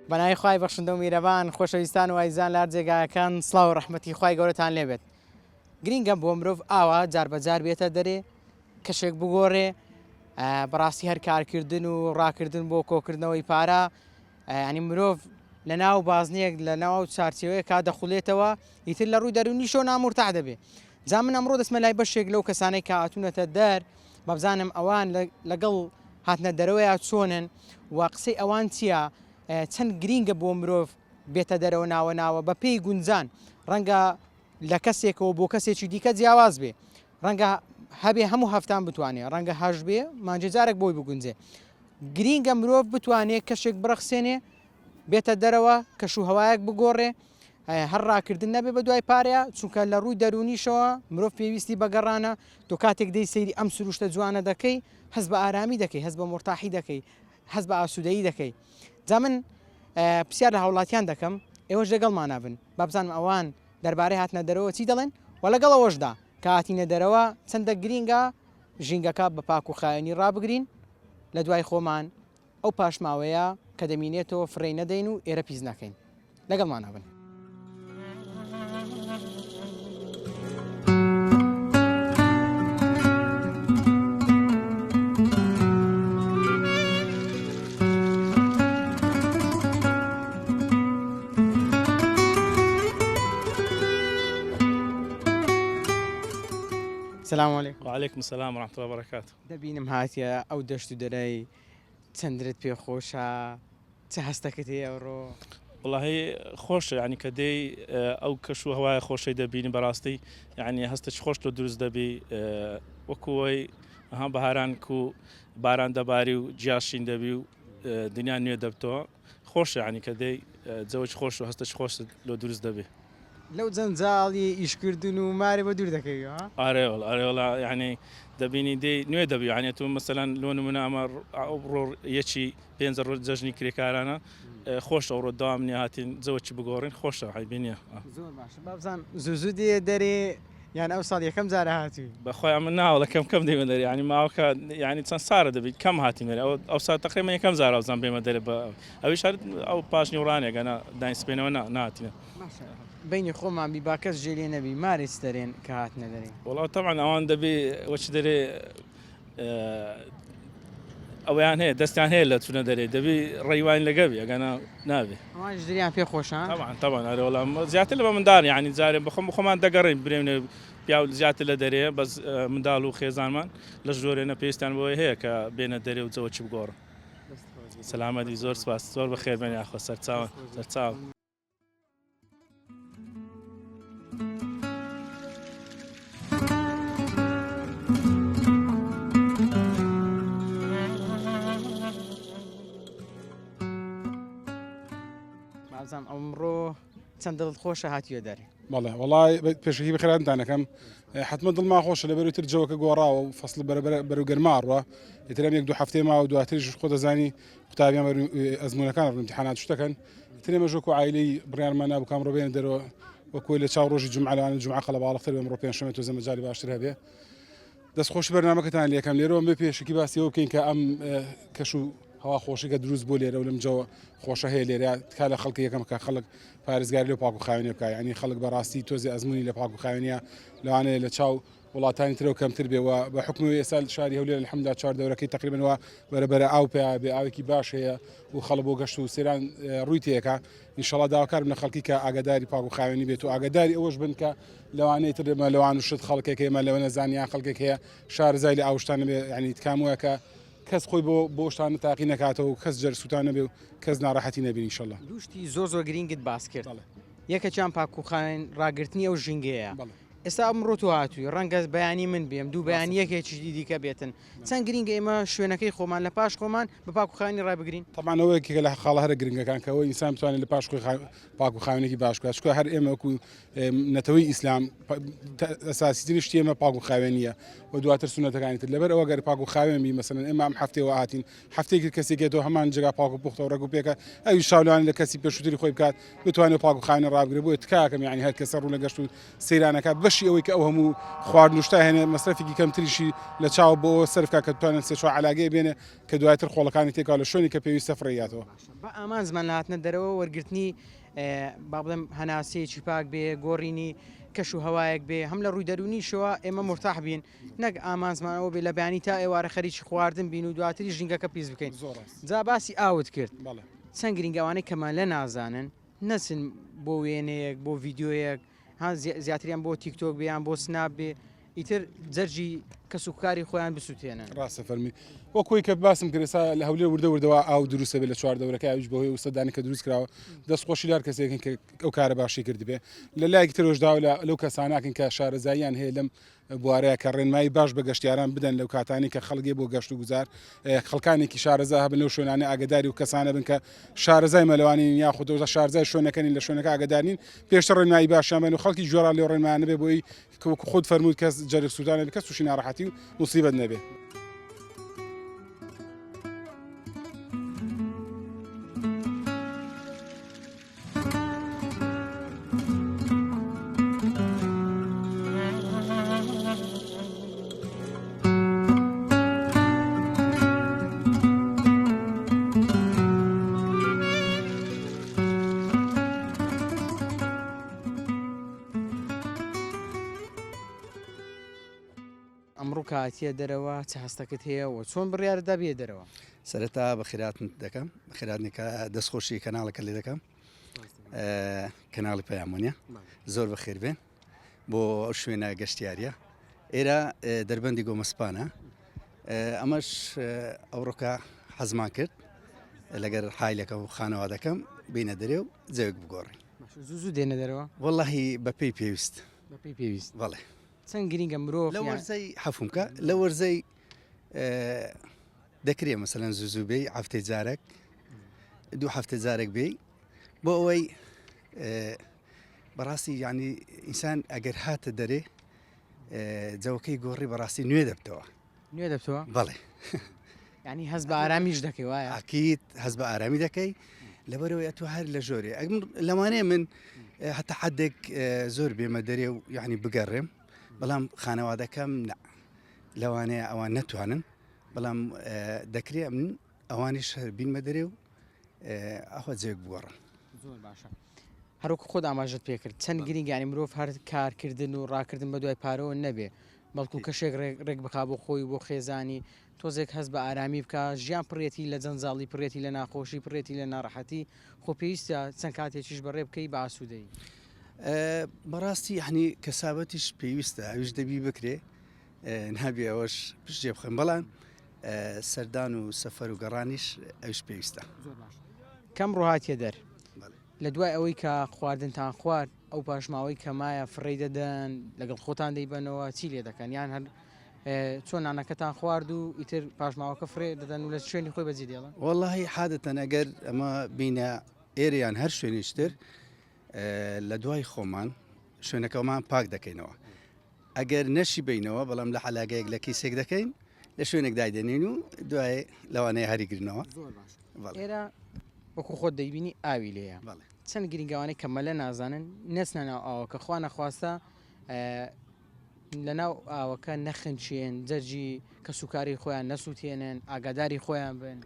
بەناوی خوای بەخشندە و میرەبان خۆشەویستان و ئایزان لە هەر جێگایەکان سڵاو و ڕەحمەتی خوای گەورەتان لێبێت گرینگە بۆ مرۆڤ ئاوا جار بە جار بێتە دەرێ کەشێک بگۆڕێ بەڕاستی هەر کارکردن و ڕاکردن بۆ کۆکردنەوەی پارە ینی مرۆڤ لە ناو بازنەیەک لە ناو چارچێوەیەکا دەخولێتەوە ئیتر لە ڕووی دەروونیشەوە نامورتاح دەبێ جا من ئەمڕۆ دەچمە لای بەشێک لەو کەسانەی کە هاتوونەتە دەر بابزانم ئەوان لەگەڵ هاتنە دەرەوەیا چۆنن و قسەی ئەوان چییە چەند گرینگە بۆ مرۆڤ بێتە دەرەوە ناوە ناوە بە پێی گونجان ڕەنگە لە کەسێکەوە بۆ کەسێکی دیکە جیاواز بێ ڕەنگە هەبێ هەموو هەفتان بتوانێ ڕەنگە هەش بێ مانجێ جارێک بۆی بگونجێ گرینگە مرۆڤ بتوانێ کەشێک بڕەخسێنێ بێتە دەرەوە کەش و هەوایەک بگۆڕێ هەر ڕاکردن نەبێ بە دوای پارەیە چونکە لە ڕووی دەروونیشەوە مرۆڤ پێویستی بە گەڕانە تۆ کاتێک دێی سەیری ئەم سروشتە جوانە دەکەی هەست بە ئارامی دەکەی هەست بە مۆرتاحی دەکەی هەست بە ئاسوودەیی دەکەی جا من پرسیار لە هاوڵاتیان دەکەم ئێوەش لەگەڵمانە بن با بزانم ئەوان دەربارەی هاتنە دەرەوە چی دەڵێن و لەگەڵ ئەوەشدا کە هاتینە دەرەوە چەندە گرینگە ژینگەکە بە پاک و خاوێنی ڕابگرین لە دوای خۆمان ئەو پاشماوەیە کە دەمینێتەوە فڕێی نەدەین و ئێرە پیس نەکەین. لەگەڵمانا بن. سلام علیکم. وعلیکم السلام ورحمة الله وبرکاته. دەبینم هاتیە ئەو دەشت و دەرەی چەندرت پێ خۆشە چ هەستەکت هەیە ئەوڕۆ؟ وەڵاهی خۆشە یانی کە دێی ئەو کەش و هەوایە خۆشەی دەبینی بەڕاستی یانی هەستێکی خۆش لۆ دروست دەبی وەکو وەی ئەها بەهاران کو باران دەباری و گیا شین دەبی و دنیا نوێ دەبتەوە خۆشە یانی کە دێی جەوەکی خۆش و هەستێکی خۆشت لۆ دروست دەبی. لەو جەنجاڵی ئیشکردن و مارێ بە دوور دەکەوی ها؟ ئارێ وەڵا ئارێ وەڵا یانی دەبینی دێی نوێ دەبی یانی تۆ مەسەلەن لۆ نمونە ئەمە ڕۆ یەکی پێنج ڕۆژ جەژنی کرێکارانە خۆشە ئەوڕۆ دەوام نیە هاتین جەوەکی بگۆڕین خۆشە عەیبی نیە. زۆر باشە بابزانم زوو زوو دێیە دەرێ یان ئەو ساڵ یەکەم جارە هاتووی؟ بەخوای ئەمن ناوەڵا کەم کەم دێمە دەرێ یانی ماوەکە یانی چەند سارە دەبی کەم هاتینە دەرێ ئەو ئەوسا تەقریبەن یەکەم جارە وابزانم بێمە دەرێ بە ئەویش هەر ئەو پاش نیوەڕانێک ئەنا داین سپێنەوە نا نەهاتینە. باشە بەینی خۆمان بی با کەس جێ لێ نەبی مارێ چ دەرێن کە هاتنە دەرێ؟ وەڵا تەبعەن ئەوان دەبی وەچ دەرێ ئەوەیان هەیە دەستیان هەیە لە چونە دەرێ دەبی ڕێیوان لەگە بی ئەگەنا نابێ. ئەوانیش دریان پێ خۆشە؟ تەبعەن تەبعەن ئەرێ وەڵا زیاتر لە بە منداڵ یانی جارێ بەخۆم خۆمان دەگەڕێین برێنێ پیاو زیاتر لە دەرێ بەس منداڵ و خێزانمان لە ژۆرێنە پێویستیان بەوەی هەیە کە بێنە دەرێ و جەوەکی بگۆڕن. سەلامەتی زۆر سپاس زۆر بەخێر بێن یاخوا سەرچاوە سەرچاو. بازم ئەمڕۆ چەند دڵت خۆشە هاتیوە دەرێ بەڵێ وەڵای پێشەکی بەخێراتتان ئەکەم حتمما دڵمان خۆشە لەبەر تر جەوەکە گۆڕاوە و فەصل بەرەبەرە بەرەو گەرما ڕوە ئیتر ئەم یەک دوو هەفتەی ماوە دواتریش خۆ دەزانی قوتابیان بەر ئەزمونەکان ڕن امتحانات شتەکەن ئیتر ئێمەش وەکو عایلەی بڕیارمان نابوو کام ڕۆ بێنە دەرەوە وەکو لە چاو ڕۆژی جومعە لەوانە جومعە قەڵەباڵغتر بێ ئەمڕۆ پێنجشەممە تۆزێ مەجالی باشتر هەبێ دەستخۆشی بەرنامەکەتان لێکەم لێرەوە بێ پێشەکی باسی ئەوە بکەین کە ئەم کەش و هەوا خۆشی کە دروست بۆ لێرە و لەم جەوە خۆشە هەیە لێرە تکا لە خەڵکی یەکەم کە خەڵک پارێزگاری لەو پاک و خاوێنیە بکا یعنی خەڵک بەڕاستی تۆزێ ئەزمموی لە پاک و خاوێنیە لەوانەیە لە چاو وڵاتانی ترەوە کەمتر بێ و بە حکومی ئێستا شاری هەولێر الحمدلله چوار دەورەکەی تقریبا وا بەرە بەرە ئاو پیا بێ ئاوێکی باش هەیە و خەڵک بۆ گەشت و سەیران ڕووی تێکا ئینشەڵا داواکارم لە خەڵکی کە ئاگاداری پاک و خاوێنی بێت و ئاگاداری ئەوەش بن کە لەوانەیە تر مەلەوان و شت خەڵکێک هەیە مەلەوە نەزانیان خەڵکێک هەیە شارەزای لە ئاوشتان نەبێ یعنی تکام وایە کە کەس خۆی بۆ بۆ شتانە تاقی نەکاتەوە و کەس جەرسوتان نەبێ و کەس ناڕەحەتی نەبین ئینشەڵا. دوو شتی زۆر زۆر گرینگت باس کرد یەکەکیان پاک و خاوێن ڕاگرتنی ئەو ژینگەیە ئێستا ئەمڕۆ تۆ هاتووی ڕەنگە بەیانی من بێم دوو بەیانی یەکێکی دیکە بێتن چەند گرینگە ئێمە شوێنەکەی خۆمان لە پاش خۆمان بە پاک و خاوێنی ڕابگرین. تەبعەن ئەوە یەکێکە لە خاڵە هەرە گرنگەکان کە ئەوەی ئینسان بتوانێت لە پاش خۆی پاک و خاوێنێکی باش بکات چونکە هەر ئێمە وەکو نەتەوەی ئیسلام ئەساسیترین شتی ئێمە پاک و خاوێنییە. و دواتر سونەتەکانی تر لەبەر ئەوە گەر پاک و خاوێن بی مەسەلەن ئێمە ئەم هەفتەیە وا هاتین هەفتەیەکی تر کەسێک یەتەوە هەمان جێگا پاک و پوختە و ڕێک و پێکە ئەویش چاولانی لە کەسی پێشووتری خۆی بکات بتوانێت پاک و خاوێنی ڕابگرێت بۆیە تکاکەم یعنی هەر کەسە ڕوو لە گەشت و سەیرانەکە بەشی ئەوەی کە ئەو هەموو خواردن و شتە هێنێ مەسرەفێکی کەمتریشی لە چاو بۆ ئەوە سەرف کا کە بتوانێت سێ چوار عەلاگەی بێنێ کە دواتر خۆڵەکانی تێکا لە شوێنی کە پێویستە فڕێیاتەوە. بە ئامانجمان لە هاتنە دەرەوە وەرگرتنی با بڵێم هەناسەیەکی پاک بێ، گۆڕینی کەش و هەوایەک بێ، هەم لە ڕووی دەروونیشەوە ئێمە مورتاح بین، نەک ئامانجمان ئەوە بێ لە بەیانی تا ئێوارە خەریکی خواردن بین و دواتریش ژینگەکە پیس بکەین. زۆر ڕاست. جا باسی ئاوت کرد. بەڵێ. چەند گرینگە ئەوانەی کە مەلە نازانن نەچن بۆ وێنەیەک، بۆ ڤیدیۆیەک، ها زیاتریان بۆ تیکتۆک بێ یان بۆ سناپ بێ ئیتر جەرگی کەس و کاری خۆیان بسووتێنن. ڕاستە فەرمی وەک خۆی کە باسم کرد ئێستا لە هەولێر وردە وردەوە ئاو دروستە بێت لە چوار دەورەکە ئەویش بەهۆی ئەو سەدانەی کە دروست کراوە دەست خۆشی لە هەر کەسێکن کە ئەو کارە باشی کردبێ لە لایەکی ترەوەش داوا لە لەو کەساناکەن کە شارەزاییان هەیە لەم بوارەیە کە ڕێنمایی باش بە گەشتیاران بدەن لەو کاتانی کە خەڵک بۆ گەشت و گوزار خەڵکانێکی شارەزا هەبن لەو شوێنانە ئاگداری و کەسانە بن کە شارەزای مەلەوانین یاخود دەوزە شارزای شوێنەکەنین لە شوێنەکە ئاگدار نین پێشتر ڕێنمایی باشیان بن و خەڵکی گوێڕا لێ ڕێنمایانە بێ بۆی کە وەکو خۆت فەرمووت کەس جەرگ سووتان نەبێ کەس تووشی ناڕەحەتی و موسیبەت نەبێ. ئەمڕۆ کە هاتیە دەرەوە چ هەستەکت هەیە و چۆن بڕیارت دا بێیە دەرەوە؟ سەرەتا بەخێراتنت دەکەم بەخێراتنی کە دەستخۆشی کەناڵەکە لێ دەکەم کەناڵی پەیامۆنیە زۆر بەخێر بێن بۆ ئەو شوێنە گەشتیاریە ئێرە دەربەندی گۆمەسپانە ئەمەش ئەوڕۆکە حەزمان کرد لەگەر حیلەکە و خانەوادەکەم بینە دەرێ و جەوێک بگۆڕین زوو زوو دێنە دەرەوە وەڵی بەپێی پێویست بەپێی پێویست بەڵێ چەند گرینگە مرۆڤ لە وەرزەی حەفمکە لە وەرزەی دەکرێ مەسەلەن زوو زوو بێی هەفتەی جارێک دوو هەفتە جارێک بێی بۆ ئەوەی بەڕاستی یعنی ئینسان ئەگەر هاتە دەرێ جەوەکەی گۆڕی بەڕاستی نوێ دەبتەوە نوێ دەبتەوە بەڵێ ینی هەست بە ئارامیش دەکەی وایە ئەکید هەست بە ئارامی دەکەی لەبەرەوەی ئەتۆ هەر لە ژۆرێ لەوانەیە من هەتا حدێک زۆر بێمە دەرێ و یعنی بگەڕێم بەڵام خانەوادەکەم نا لەوانەیە ئەوان نەتوانن بەڵام دەکرێ من ئەوانیش هەر بینمە دەرێ و ئەوە جێک بگۆڕن. زۆر باشە هەروەکو خۆت ئاماژەت پێکرد چەند گرنگانی مرۆڤ هەر کارکردن و ڕاکردن بە دوای پارەوە نەبێ بەڵکو کەشێک ڕێک بخا بۆ خۆی و بۆ خێزانی تۆزێک هەست بە ئارامی بکە ژیان پڕێتی لە جەنجاڵی پڕێتی لە ناخۆشی پڕێتی لە ناڕەحەتی خۆ پێویستە چەند کاتێکیش بەڕێ بکەی بە ئاسوودەیی. بەڕاستی یەعنی کەسابەتیش پێویستە ئەویش دەبی بکرێ نابێ ئەوەش پشتێ بخەم بەڵام سەردان و سەفەر و گەڕانیش ئەوش پێویستە. زۆر باش کەم ڕۆهاتیە دەر لە دوای ئەوەی کە خواردنتان خوارد ئەو پاشماوەی کە مایە فڕێی دەدەن لەگەڵ خۆتان دەیبەنەوە چی لێ دەکەن یان هەر چۆن نانەکەتان خوارد و ئیتر پاشماوەکە فرێ دەدەن و لە شوێنی خۆی بەجێ دێڵن؟ وەڵاهی عادەتەن ئەگەر ئەمە بینە ئێرە یان هەر شوێنیش تر لە دوای خۆمان شوێنەکەمان پاک دەکەینەوە ئەگەر نەشی بینەوە بەڵام لە حەلاگەیەک لە کیسێک دەکەین لە شوێنێک دایدەنین و دوای لەوانەیە هەریگرنەوە زۆر باش ئێرە وەکو خۆت دەیبینی ئاوی لێیە چەند گرنگەوانەی کە مەلە نازانن نەچنە ناو ئاوەکە خوا نەخواستە لەناو ئاوەکە نەخنچێن جەرگی کەسوکاری خۆیان نەسووتێنن ئاگاداری خۆیان بن.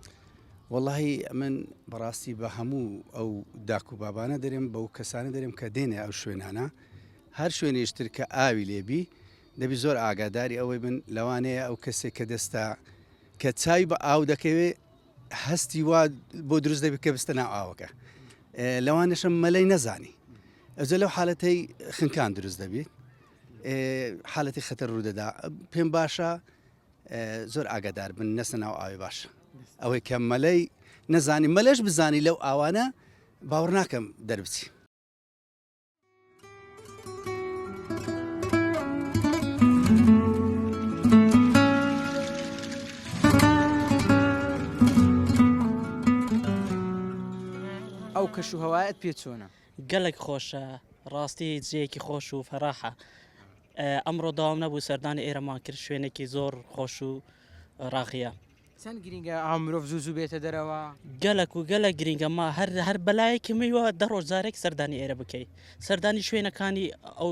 وەڵاهی ئەمن بەڕاستی بە هەموو ئەو داک و بابانە دەرێم بەو کەسانە دەرێم کە دێنێ ئەو شوێنانە هەر شوێنێشتر کە ئاوی لێبی دەبی زۆر ئاگاداری ئەوەی بن لەوانەیە ئەو کەسێک کە دەستا کە چای بە ئاو دەکەوێ هەستی وا بۆ دروست دەبێت کە بستە ناو ئاوەکە لەوانەشە مەلەی نەزانی ئەجە لەو حالەتەی خنکان دروست دەبیت حالەتی خەتەر ڕوودەدا پێم باشە زۆر ئاگادار بن نەسە ناو ئاوی باش ئەوەی کە مەلەی نەزانی مەلەش بزانی لەو ئاوانە باوەڕ ناکەم دەربچی. ئەو کەش و هەوایەت پێ چۆنە؟ گەلەک خۆشە ڕاستی جێیەکی خۆش و فەراحە. ئەمڕۆ دەوام نەبوو سەردانی ئێرەمان کرد شوێنێکی زۆر خۆش و ڕاقیە. چەند گرینگە ئاو مرۆڤ زوو زوو بێتە دەرەوە؟ گەلەک و گەلەک گرینگە ما هەر هەر بەلایەکی میوە دە ڕۆژ جارێک سەردانی ئێرە بکەی سەردانی شوێنەکانی ئەو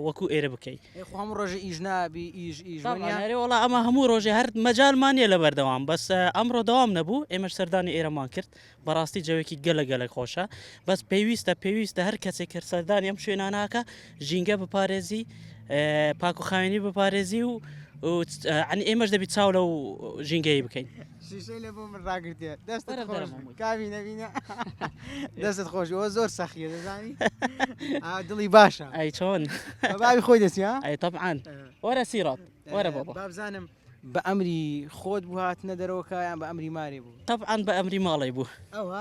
وەکو ئێرە بکەی. ئێ خۆ هەموو ڕۆژێ ئیش نابی ئیش ئیش وەنیە؟ ئەرێ وەڵا ئەمە هەموو ڕۆژێ هەر مەجالمان نیە لە بەردەوام بەس ئەمڕۆ دەوام نەبوو ئێمەش سەردانی ئێرەمان کرد بەڕاستی جەوێکی گەلەک گەلەک خۆشە بەس پێویستە پێویستە هەر کەسێک کە سەردانی ئەم شوێناناکە ژینگە بپارێزی پاک و خاوێنی بپارێزی و عنی ئێمەش دەبی چاو لەو ژینگەی بکەین شیشەی لە بۆ من ڕاگرتێ دەست کاوی نەبینە دەستت خۆش ئەوە زۆر سەخیە دەزانی دڵی باشە ئەی چۆن باوی خۆی دەچی ئەی طبعاان وەرە سیڕات وەرە بابا بابزانم بە ئەمری خۆت بوو هاتنە دەرەوەکە یان بە ئەمری مارێ بوو؟ تەبعەن بە ئەمری ماڵێ بوو. ئەوە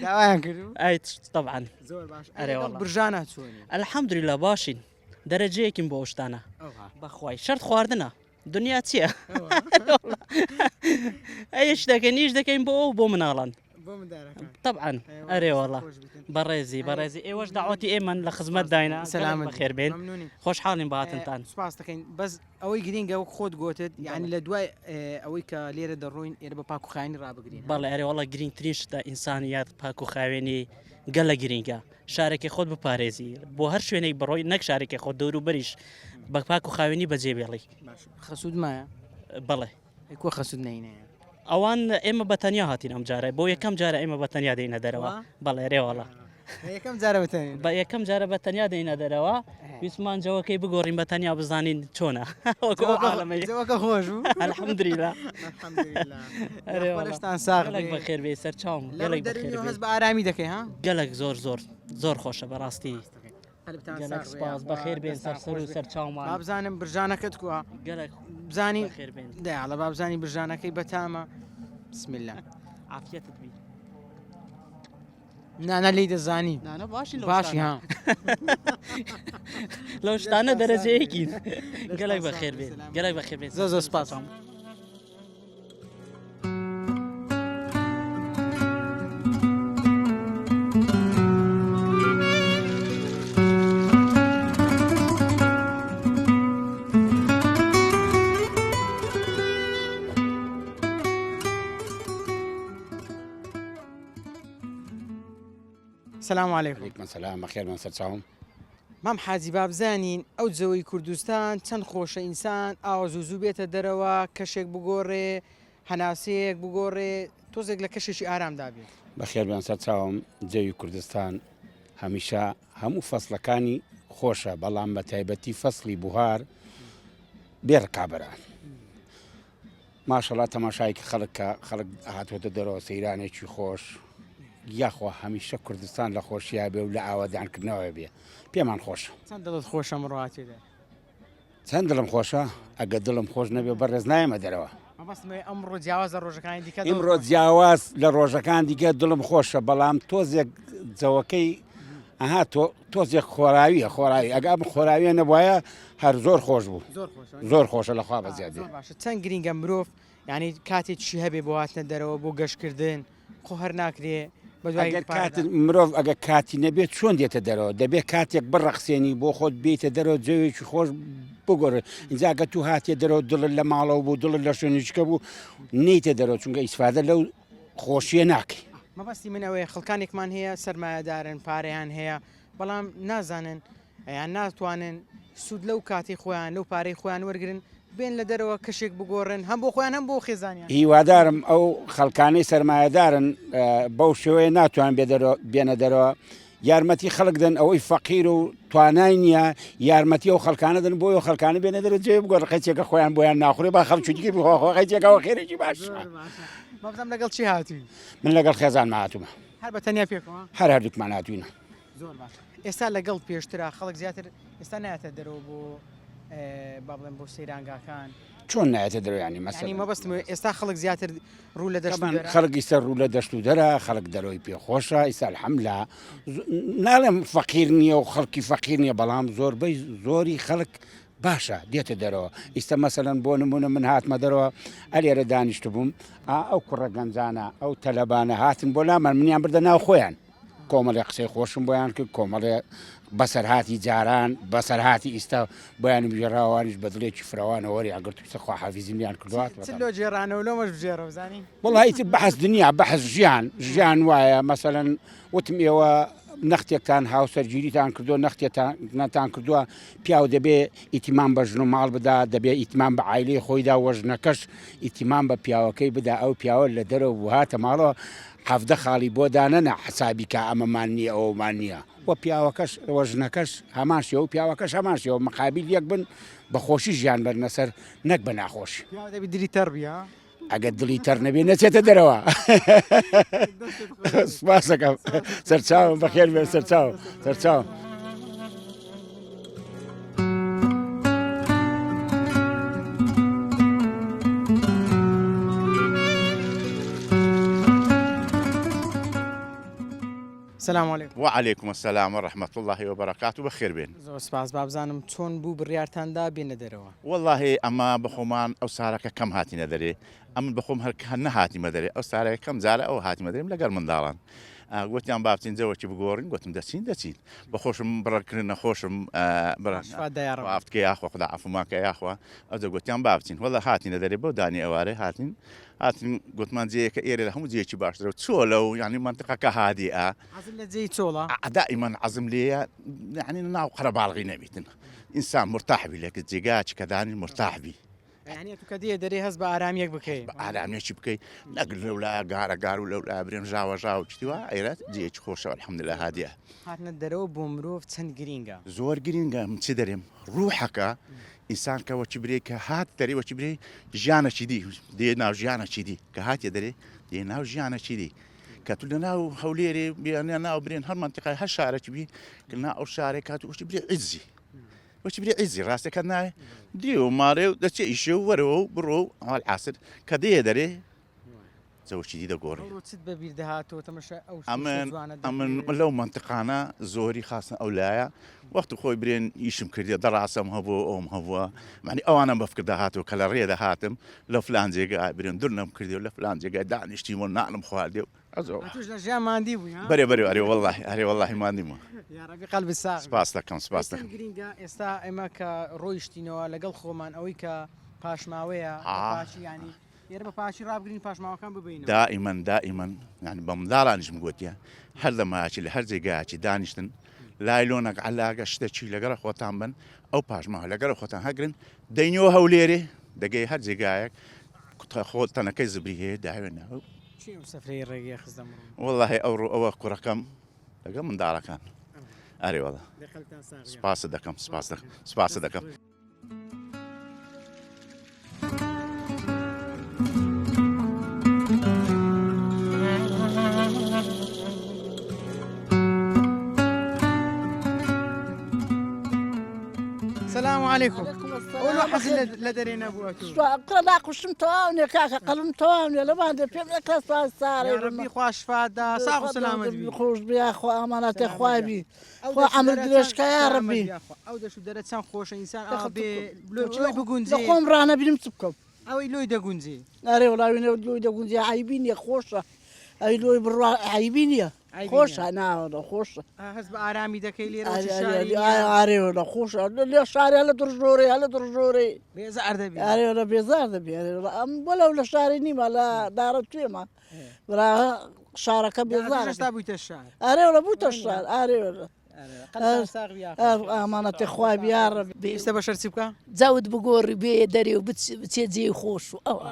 داوایان کردبوو؟ ئەی تەبعەن. زۆر باش. ئەرێ وەڵا. برژانە چۆنی؟ الحمدللە باشین. دەرەجەیەکین بۆ ئەو شتانە. بەخوای شەرت خواردنە. دنیا چییە؟ ئەیش دەکەین ئیش دەکەین بۆ ئەو بۆ مناڵان. طبعا ئەرێ وەڵا بەڕێزی بەڕێزی ئێوەش داوەتی ئێمەن لە خزمەت داینا سەلامت بەخێر بێن خۆشحاڵین بە هاتنتان سپاس دەکەین بەس ئەوەی گرینگە وەک خۆت گوتت یعنی لە دوای ئەوەی کە لێرە دەڕۆین ئێرە بە پاک و خاوێنی ڕابگرین بەڵێ ئەرێ وەڵا گرینگترین شتە ئینسانیات پاک و خاوێنی گەلە گرینگە شارێکی خۆت بپارێزی بۆ هەر شوێنێک بڕۆی نەک شارێکی خۆت دەوروبەریش بە پاک و خاوێنی بەجێ بێڵی خەسوود مایە بەڵێ ئەی کۆ خەسوود نەینەیە؟ ئەوان ئێمە بە تەنیا هاتین ئەم جارە بۆ یەکەم جارە ئێمە بە تەنیا دێینە دەرەوە بەڵێ رێواڵە یەکەم جارە بە تەنیا بە یەکەم جارە بە تەنیا دێینە دەرەوە ویستمان جەوەکەی بگۆڕین بە تەنیا بزانین چۆنە وەکو ئەو عالەمەی جەوەکە خۆش بوو الحمدلله الحمدلله ئەرێ والله. لەشتان ساغ گەلەک بێ. بەخێر بێ سەرچاوم لە گەلەک ڕووی بەخێر دەروونیەوە بێ هەست بە ئارامی دەکەی ها گەلەک زۆر زۆر زۆر خۆشە بەڕاستی قەلبتان گەلەک ساغ بێ سپاس یاخوا، بەخێر بێن دەستان سەر سەر خۆش و بێ. سەر چاومان بابزانم برژانەکەت کووە گەلەک بزانی بەخێر بێن دەیاڵە بابزانی برژانەکەی بەتامە بسم الله عافیەتت بی نانا لێی دەزانی نانە باشی لەو باشی شتانە ها لەو شتانە لەشتان ساغ بێ. دەرەجەیەکین گەلەک لەشتان ساغ بەخێر بێ، بێن سەلامەت گەلەک بەخێر بێن زۆر زۆر سپاس. سلام علیکم. علیکم سلام بەخێر بن سەرچاوم. مام حاجی با بزانین ئەو جەوەی کوردستان چەند خۆشە ئینسان ئاوا زوو زوو بێتە دەرەوە کەشێک بگۆڕێ هەناسەیەک بگۆڕێ تۆزێک لە کەشێکی ئارامدا بێت. بەخێر بێن سەرچاوم جەوی کوردستان هەمیشە هەموو فەسڵەکانی خۆشە بەڵام بە تایبەتی فەسڵی بوهار بێ ڕکابەرە ماشەڵا تەماشایەکی خەڵک کە خەڵک هاتووەتە دەرەوە سەیرانێکی خۆش یاخوا هەمیشە کوردستان لە خۆشییا بێ و لە ئاوادانکردنەوە بێ پێمان خۆشە. چەند دڵت خۆشە ئەمڕۆ هاتیە؟ چەند دڵم خۆشە ئەگە دڵم خۆش نەبێ بەڕێز نایەمە دەرەوە. مەبەستم ئەوەیە ئەمڕۆ جیاواز لە ڕۆژەکانی دیکە دڵت ئیمڕۆ خۆشە؟ جیاواز لە ڕۆژەکان دیکە دڵم خۆشە بەڵام تۆزێک جەوەکەی ئەها تۆ تۆزێک خۆراویە خۆراوی ئەگە ئەم خۆراویە نەبوایە هەر زۆر خۆش بوو زۆر خۆشە زۆر خۆشە لەخوا بەزیاد زۆر باشە چەند گرینگە مرۆڤ یعنی کاتێکی هەبێ بۆ هاتنە دەرەوە بۆ گەشتکردن خۆ هەر ناکرێ بەدوای ئەگەر پارەدا. کات مرۆڤ ئەگە کاتی نەبێت چۆن دێتە دەرەوە دەبێت کاتێک بڕەخسێنی بۆ خۆت بێیتە دەرەوە جەوێکی خۆش بگۆڕێ ئینجا گە تو هاتیە دەرەوە دڵت لە ماڵەوە بوو دڵت لە شوێنیشکە بوو نیتە دەرەوە چونکە ئیسفادە لەو خۆشیە ناکەی. مەبەستی من ئەوەیە خەڵکانێکمان هەیە سەرمایەدارن پارەیان هەیە بەڵام نازانن یان ناتوانن سوود لەو کاتەی خۆیان لەو پارەی خۆیان وەرگن بێن لە دەرەوە کەشێک بگۆڕن هەم بۆ خۆیان هەم بۆ خێزانیان. هیوادارم ئەو خەڵکانەی سەرمایەدارن بەو شێوەیە ناتوان بێنە دەرەوە یارمەتی خەڵک دەن ئەوەی فەقیر و توانای نییە یارمەتی ئەو خەڵکانە دەن بۆی ئەو خەڵکانە بێنە دەرەوە جێ بگۆڕن قەیچێکە خۆیان بۆیان ناخورێ با خەڵکی دیکە بخوا خۆ قەیچێکەوە خێرێکی باشە. مامۆستا لەگەڵ چی هاتووی؟ من لەگەڵ خێزانم هاتوومە. هەر بە تەنیا پێکەوە؟ هەر هەردووکمان هاتووینە. زۆر باش ئێستا لەگەڵ پێشترا خەڵک زیاتر ئێستا نایەتە دەرەوە بۆ با بڵێم بۆ سەیرانگاکان. چۆن نایەتە دەرەوە یانی مەسەلەن؟ یانی مەبەستم ئێستا خەڵک زیاتر ڕوو لە دەشت و دەرە. خەڵک ئیستا ڕوو لە دەشت و دەرە خەڵک دەرەوەی پێ خۆشە ئیستا الحمدللە ناڵێم فەقیر نییە و خەڵکی فەقیر نییە بەڵام زۆربەی زۆری خەڵک باشە دێتە دەرەوە ئیستا مەسەلەن بۆ نمونە من هاتمە دەرەوە ئەلێرە دانیشتبووم ئا ئەو کوڕە گەنجانە ئەو تەلەبانە هاتن بۆ لامان منیان بردە ناو خۆیان. کۆمەڵێ قسەی خۆشم بۆیان کرد کۆمەڵێ بەسەرهاتی جاران بەسەرهاتی ئیستا بۆیان بگێڕاوانیش بە دڵێکی فرەوانەوە وەریان گرت و خواحافیزیم لیان کردووە چ لۆ گێڕانەوە لۆمەش بگێڕەوە زانی وەڵا ئیتر بەحس دنیا بەحس ژیان ژیان وایە مەسەلەن وتم ئێوە نەختێکتان هاوسەرگیریتان کردووە نەختێتان نەتان کردووە پیاو دەبێ ئیتیمام بە ژن و ماڵ بدا دەبێ ئیتمان بە عیلەی خۆیدا وە ژنەکەش ئیتیمام بە پیاوەکەی بدا ئەو پیاوە لە دەرەوە بوو هاتە ماڵەوە حەڤدە خاڵی بۆ دانەنا حەسابی کا ئەمەمان نییە ئەومان نییە وە پیاوەکەش وە ژنەکەش هەمان شێوە و پیاوەکەش هەمان شێوە مقابیل یەک بن بە خۆشی ژیان بەرنە سەر نەک بە ناخۆشی. پیاو دەبی دلی تەڕ بی ها. ئەگەر دڵی تەڕ نەبێ نەچێتە دەرەوە. سپاسەکەم سەرچاوم بەخێر بێن سەرچاوم سەرچاوم. سلام علیکم. وعلیکم السلام و رحمة اللە و بەرەکاتو بەخێر بێن. زۆر سپاس بابزانم چۆن بوو بڕیارتان دا بێنە دەرەوە؟ وەڵاهی ئەمە بەخۆمان ئەو سارەکە کەم هاتینە دەرێ ئەمن بەخۆم هەر کە نەهاتیمە دەرێ ئەو سارەکە کەم جارە ئەو هاتیمە دەرێم لەگەڵ منداڵان گوتیان با بچین جەوەکی بگۆڕین گوتم دەچین دەچین بەخۆشم بڕکردن نەخۆشم شفات دا یاڕەبی. عەفوت کە یاخوا خودا عەفومان کە یاخوا ئەوجا گوتیان با بچین وەڵا هاتینە دەرێ بەو دانی ئەوارێ هاتین هاتین گوتمان جێیەکە ئێرە لە هەموو جێیەکی باشترە و چۆلە و یانی مەنتقەکە هادیئە. عەزم لە جێی چۆڵە؟ دائیمەن عەزم لێیە یانی ناو قەرەباڵغی نەبیتن ئینسان مورتاح بی لە جێگایەکی کە دانی مورتاح بی. یانی ئەتوو کە دێیە دەرێ هەست بە ئارامییەک بکەی. بە ئارامییەکی بکەی نەک لەولا گارە گار و لەولا برێن ژاوە ژاو و شتی وا ئێرە جێیەکی خۆشە الحمدللە هادیئە. هاتنە دەرەوە بۆ مرۆڤ چەند گرینگە؟ زۆر گرینگە من چ دەرێم ڕوحەکە ئینسان کە وەکی برێ کە هات دەرێ وەکی برێ ژیانەکی دی دێ ناو ژیانەکی دی کە هاتیە دەرێ دێ ناو ژیانەکی دی کە تو لە ناو هەولێرێ بیانە ناو برێن هەر منتیقای هەر شارێکی بی کە نا ئەو شارێک کات وەکی برێ عیزی وەکی برێ عیزی ڕاستەکە نایە دێ و ماڕێ و دەچێ ئیشێ و وەرەوە و بڕۆ و ئەوال عاسر کە دێ دەرێ جەوشی دی دەگۆڕێ. ئەوڕۆ چت بە بیر دەهاتەوە تەمەشای ئەو شتە ئەمن جوانە ئەمن دەکرد؟ لەو مەنتقانە زۆری خاستن ئەو لایە وەخت خۆی برێن ئیشم کردیە دەڕاسەم هەبووە ئەوم هەبووە معنی ئەوانم بە فکر دەهاتەوە کە لە ڕێ دەهاتم لە فلان جێگا برێن درنەم کردێ و لە فلان جێگای دانیشتیم و نانم خواردێ و ئەزۆ ئەتوش لە ژیان ماندی بووی ها؟ بەرێ بەرێ ئەرێ وەڵڵاهی ئەرێ وەڵڵاهی ماندیم و یاڕەبی قەلبت ساغ بێ. سپاس دەکەم سپاس چەند دەکەم. گرینگە ئێستا ئێمە کە ڕۆیشتینەوە لەگەڵ خۆمان ئەوەی کە پاشماوەیە بە ئا پاشی یانی ئێرە بە پاچی ڕابگرین پاشماوەکان ببەینەوە. دائیمەن دائیمەن یانی بە منداڵانیشم گۆتیە هەر لە ماچی لە هەر جێگایەکی دانیشتن لایلۆنەک عەلاگە شتەکی لەگەڵ خۆتان بن ئەو پاشماوە لەگەڵ خۆتان هەگرن دەینەوە هەولێرێ دەگەی هەر جێگایەک خۆ تەنەکەی زبری هەیە داوێنە چی ئەو سەفرەی ڕێگەیە خستە مڕ وەڵاهی ئەوڕۆ ئەوە کوڕەکەم لەگەڵ منداڵەکان ئەرێ وەڵا سپاست دەکەم سپاس دەکەم سپاست دەکەم. سلام علیکم ئەو حەز لە دەرێ نەبووە قەلا قوشم تەواو نیە کاکە قەلم تەواو نیە لەمان دە پێم نەکە سوپاس سارێ ڕەبی خوا شفادا ساغ و سەلامەت بی خۆش بیا خوا ئامانەتە خوای بی خوا عەمر درێژ کە یاڕەبی. ئەو دەشت و دەرە چەند خۆشە ئینسان ئاوا بێ لۆ لۆی بگونجێ. لە خۆم ڕانەبینم چ بکەم. ئەوەی لۆی دەگونجێ. ئەرێ وەڵا وینە لۆی دەگونجێ عەیبی نییە خۆشە ئەوی لۆی بڕوا عەیبی نییە خۆشە ناوەڵا خۆشە. هەست بە ئارامی دەکەی لێرە چ شاری نییە. ئارێ وەڵا خۆشە لێ شارێ هەلە دڕژۆرێ هەلە دڕژۆرێ. بێزار دەبی. ئارێ وەڵا بێزار دەبی ئەرێ وەڵا ئەم وەلەو لە شارێ نیمە لە دارە توێمە. برا شارەکە بێزار هێشتا بوویتە شار ئەرێ وەڵا بووتە شار ئارێ وەڵا ئامانەتێ خوای بی یاڕەبی پێویستە بەشەر چی بکا؟ جەوت بگۆڕی بێیە دەرێ و بچێ جێی خۆش و ئەوە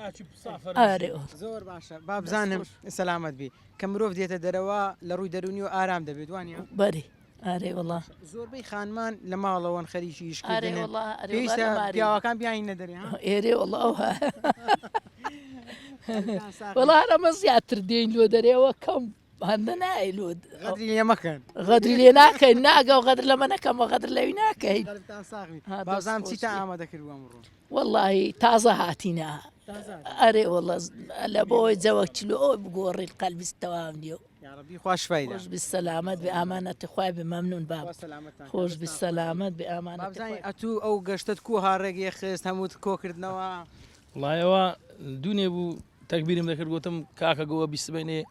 ئارێ زۆر باشە با بزانم سەلامەت بی کە مرۆڤ دێتە دەرەوە لە ڕووی دەروونی و ئارام دەبێت وانە بەری ئارێ وەڵا زۆربەی خانمان لە ماڵەوەن خەریکی ئیش ئارێ کردنن وەڵا ئەرێ وەڵا پێویستە لە ماری پیاوەکان بیانینە دەرێ ها ئێرێ وەڵا ئەوها وەڵا هەر ئەمە زیاتر دێین لۆ دەرێەوە کەم هەندە نایە لۆ غەدری لێ مەکەن غەدری لێ ناکەین ناگە و غەدر لەمە نەکەمەوە غەدر لەوی ناکەین قەلبتان ساغ بی ها، دەست بازام خۆش چیتان بێ. ئامادە کردووە ئەمڕۆ وەڵڵاهی تازە هاتینە تازە هاتینە. ئەرێ وەڵا لە بۆی جەوەک چلۆ ئەوی بگۆڕین قەلبیس تەواو نییە یاڕەبی خوا شفای دا. خۆش بی سەلامەت بی ئامانەتی خوای بی مەمنون باب خوا سەلامەتتان کا خۆش بی دەستتان خۆش بێ. سەلامەت بی ئامانەتی بابزانین خوای. ئەتوو ئەو گەشتەت کوو ها ڕێگێ خست هەمووت کۆ کردنەوە. وڵای ئەوە دوونێ بوو تەکبیرم دەکرد گوتم کاکە گۆوە بیسبەینێ.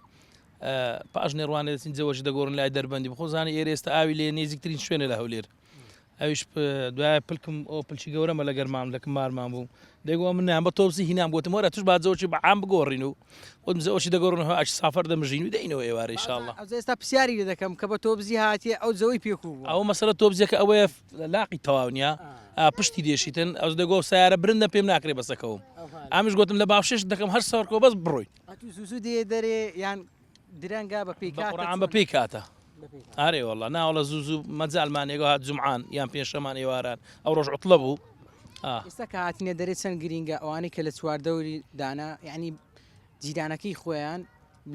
پاش نێڕوانێ دەچین جەوەش دەگۆڕن لای دەربەندی بخۆ زانی ئێرە ئێستا ئاوی لێ نێزیکترین شوێنە لە هەولێر ئەویش دوای پلکم ئەو پلچی گەورەمە لە گەرمام لە کمارمان بوو دەگوە من نام بە تۆپسی هینام گوتم وەرە توش با جەوەکی بە عام بگۆڕین و وتم جەوەکی دەگۆڕن و ئەش سافەر دەمژین و دەینەوە ئێوارە ئینشاءاللە. ئەوجا ئێستا پرسیاری لێ دەکەم کە بە تۆپزی هاتیە ئەو جەوەی پێکوو بووە؟ ئەوە مەسەلە تۆپزیەکە ئەوەیە لاقی تەواو نیە پشتی دێشیتن ئەو دەگۆ سیارە برندە پێم ناکرێ بەسەکەوم ئەمیش گوتم لە باوشێش دەکەم هەر سەرکۆ بەس بڕۆین. ئەتوو زوو زوو دێیە دەرێ یان درەنگە بە پێی کاتە قورعان بە پێی کاتە ئارێ والله ناوەڵە زوو زوو مەجالمان ێگە هات جمعان یان پێنجشەمان ئێواران ئەو ڕۆژ عوتڵە بوو ئێستا کە هاتینە دەرێ چەند گرینگە ئەوانەی کە لە چواردەوری دانا یعنی جیرانەکەی خۆیان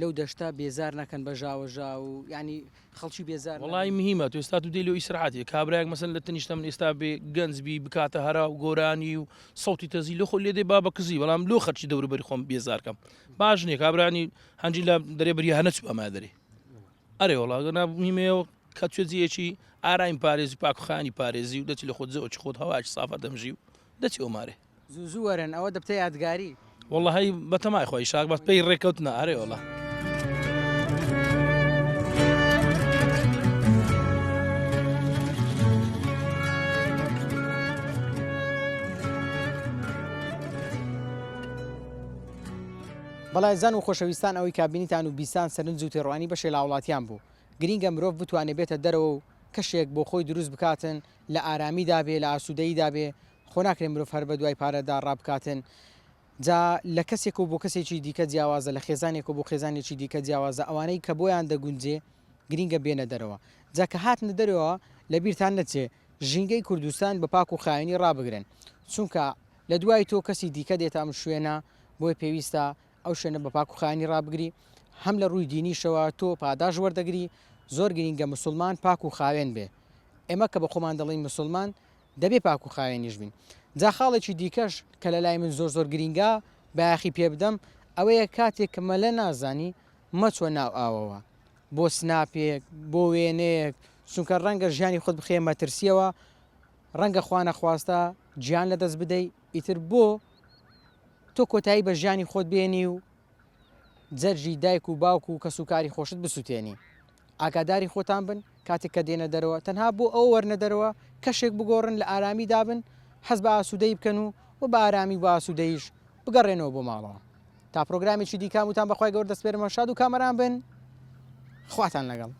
لەو دەشتە بێزار نەکەن بە ژاوەژاو و یعنی خەڵکی بێزار وڵی مهمە تو ئێستا تو دێ لۆ ئیسراحەتی کابراەک مەسن لە تنیشتە من ئێستا بێ گەنج بی بکاتە هەرا و گۆرانی و سەوتی تەزی لۆ خۆ لێ دێ با بە کزی بەڵام لۆ خەرچی دەوروبەری خۆم بێزارکەم باش نییە کابرانی هەنجی لە دەرێ بریا نەچوو ئەمە دەرێ ئەرێ وڵا گەنا میمەیە کە چێ جیەکی ئارایم پارێزی پاکخانی پارێزی و دەچی لە خۆت زەوەکی خۆت هەواکی سافە دەمژی و دەچی ئۆمارێ زوو زوو وەرن ئەوە دەبتە یادگاری. وەڵاهی بەتەمای خۆی شاک بەس پێی ڕێکەوتنە ئەرێ وەڵا. بەڵێ ئازیزان و خۆشەویستان ئەوەی کە بینیتان و بیستان سەرنج و تێڕوانی بەشێ لە هاوڵاتیان بوو. گرینگە مرۆڤ بتوانێ بێتە دەرەوە و کەشێک بۆ خۆی دروست بکاتن لە ئارامیدا بێ لە ئاسوودەییدا بێ خۆ ناکرێ مرۆڤ هەر بە دوای پارەدا ڕابکاتن جا لە کەسێک و بۆ کەسێکی دیکە جیاوازە لە خێزانێک و بۆ خێزانێکی دیکە جیاوازە ئەوانەی کە بۆیان دەگونجێ گرینگە بێنە دەرەوە جا کە هاتنە دەرەوە لە بیرتان نەچێ ژینگەی کوردستان بە پاک و خاوێنی ڕابگرن چونکە لە دوای تۆ کەسی دیکە دێتە ئەم شوێنە بۆیە پێویستە ئەو شوێنە بە پاک و خاوێنی ڕابگری هەم لە ڕووی دینیشەوە تۆ پاداش وەردەگری زۆر گرینگە مسوڵمان پاک و خاوێن بێ ئێمە کە بە خۆمان دەڵێین مسوڵمان دەبێ پاک و خاوێنیش بین. جا خاڵێکی دیکەش کە لە لای من زۆر زۆر گرینگە بایەخی پێ بدەم ئەوەیە کاتێک کە مەلە نازانی مەچۆ ناو ئاوەوە بۆ سناپێک بۆ وێنەیەک چونکە ڕەنگە ژیانی خۆت بخەیە مەترسیەوە ڕەنگە خوانەخواستە گیان لەدەست بدەی ئیتر بۆ تۆ کۆتایی بە ژیانی خۆت بێنی و جەرگی دایک و باوک و کەسوکاری خۆشت بسوتێنی. ئاگاداری خۆتان بن کاتێک کە دێنە دەرەوە تەنها بۆ ئەوە وەرنە دەرەوە کەشێک بگۆڕن لە ئارامیدا بن حەز بە ئاسوودەیی بکەن و و بە ئارامی و بە ئاسوودەییش بگەڕێنەوە بۆ ماڵەوە. تا پرۆگرامێکی دیکە هەمووتان بەخوای گەورە دەسپێرمەوە شاد و کامەران بن خواتان لەگەڵ.